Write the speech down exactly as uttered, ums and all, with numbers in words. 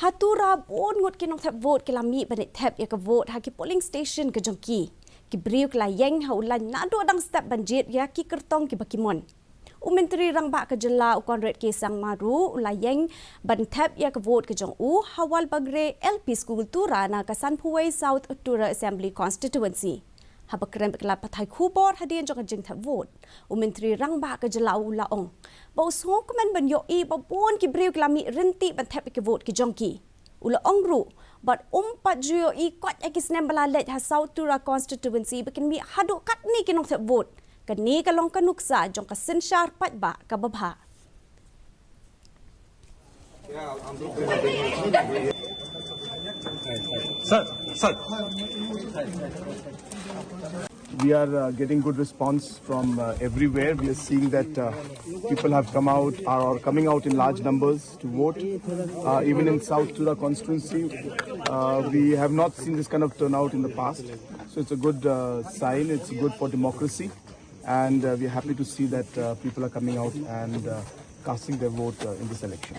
Ha Tura bun ngut ki nongthep vote ki la mih ban thep ïa ka vote ha ki polling station ka jong ki. Ki briew ki la ïeng ha u lain naduh dang step ban jied ïa ki kyrtong kiba ki mon. U Myntri Rangbah ka jylla u Conrad K Sangma ruh u la ïeng ban thep ïa ka vote ka jong u ha Walbagre L P School Tura na ka Sanphuwei South Tura Assembly Constituency. Haba kren bad ki lad pathai khubor hadien jong ka jingthep vote, u Myntri Rangbah ka jylla u la ong ba u sngewkmen ban ïohi ba bun ki briew ki la mih ryntih ban thep ïa ka vote ka jong ki. U la ong ruh ba um pat ju ïohi koit ïa ki snem ba la leit ha South Tura Constituency ba kin mih haduh katne ki nongthep vote. Kane ka long ka nuksa jong ka synshar paidbah kaba bha. Sir, sir. We are uh, getting good response from uh, everywhere. We are seeing that uh, people have come out, are, are coming out in large numbers to vote. Uh, even in South Tura constituency, uh, we have not seen this kind of turnout in the past. So it's a good uh, sign. It's good for democracy. And uh, we're happy to see that uh, people are coming out and uh, casting their vote uh, in this election.